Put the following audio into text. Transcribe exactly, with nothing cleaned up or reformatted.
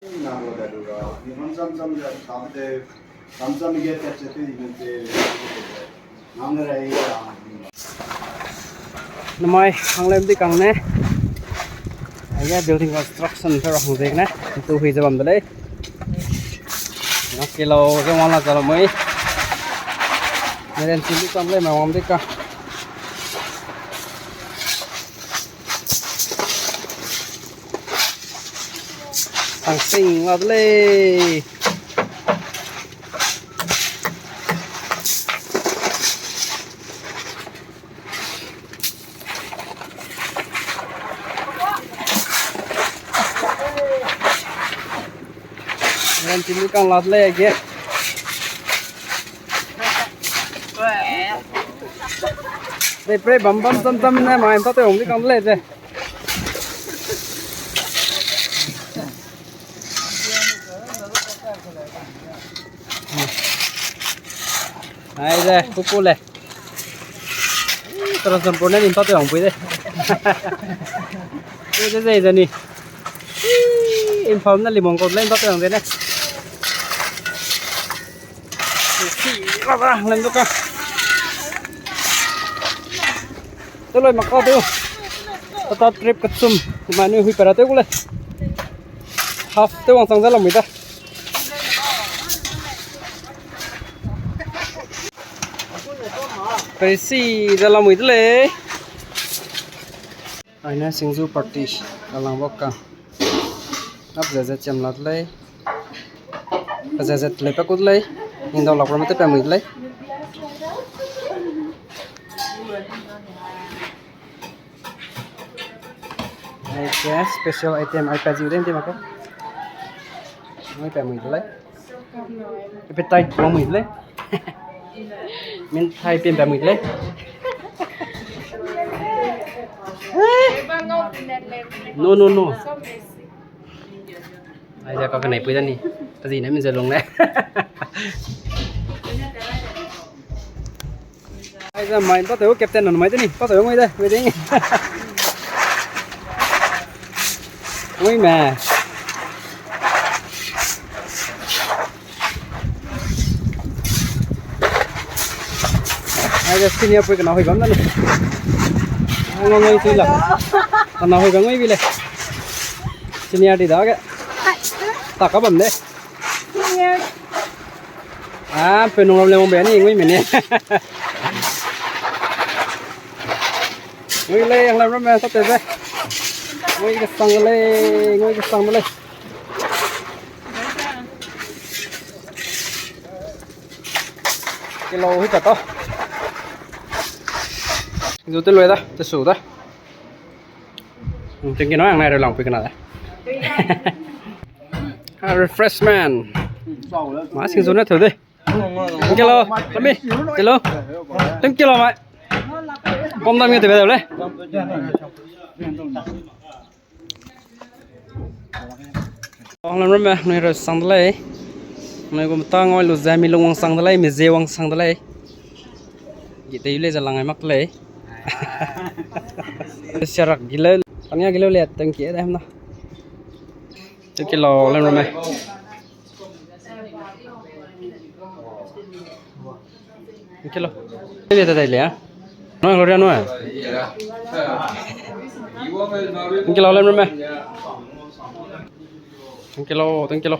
Namai hanglem di kang ne. Aige building construction pe ra hang zek ne. Tu hui ze bam de lei. Nang kilo ze wang la za lamui. Meren chili kam lei ma wang di ka. Tangsing la de lei. Ran chili kang la de lei ge. Dei pre bam bam tam tam ne mai ta te ong di kang de lei ze. Ai ze, kuku le. Tara sampur ne nim ta te ong pui de. Pui de ze ze ni. Imphal na limong ko le nim ta te ong de ne. Si, la ba, lem du ka. Te loi mak ka du. Tata trip kachum. Manu hui para te gu le. Half te wang sang ze lamui da. Pesi ze lamui de lei. Aine singju party kalang bok ka. Ap ze ze chiam la de lei. Pe ze ze lei pa ku de lei. Ning dau lak ram te pa mui de lei. Ai ke special item, ai pa ziu den di mak ke. Mui pa mui de lei. Appetite wang mui de lei. Min thai pen pa mui de lei. No, no, no. Ai, ja ka kanai pui da ni. Ka zi ne min ze lung le. Ai, ja mai, pa teu captain na mai de ni. Pa teu mai de, mai de ni. Ui me. Ai, ja senior pui kana hui bam da ni. Ai, ngau ngau tui la. Kana hui bam ngui bi le. Senior di da ge. Ta ka bam de. Ah, pe nung ram le mong be ni, ngui me ni. Ngui lei, ang lam ram me, sa te be. Ngui ke sang lei, ngui ke sang lei. Kilo hi ka to. Zu te loi da, te su da. Thank you, no, ang nai re lang pui kana da. Ah, refreshment. Ma sing zu na thu de. Thank you lo, kami. Thank you lo. Thank you lo, mai. Bom dam nge te be de le. Ang lam ram me, nui ra sang de lei. Nui gum ta ngoi lu ze mi lung wang sang de lei, mi ze wang sang de lei. Gi te le ze lang ai mak de lei. Siarak gi le, tania gi le le, thank you de na. Thank you lo, lam ram me. Thank you lo. Thank you lo, lam ram me. Thank you lo, thank you lo.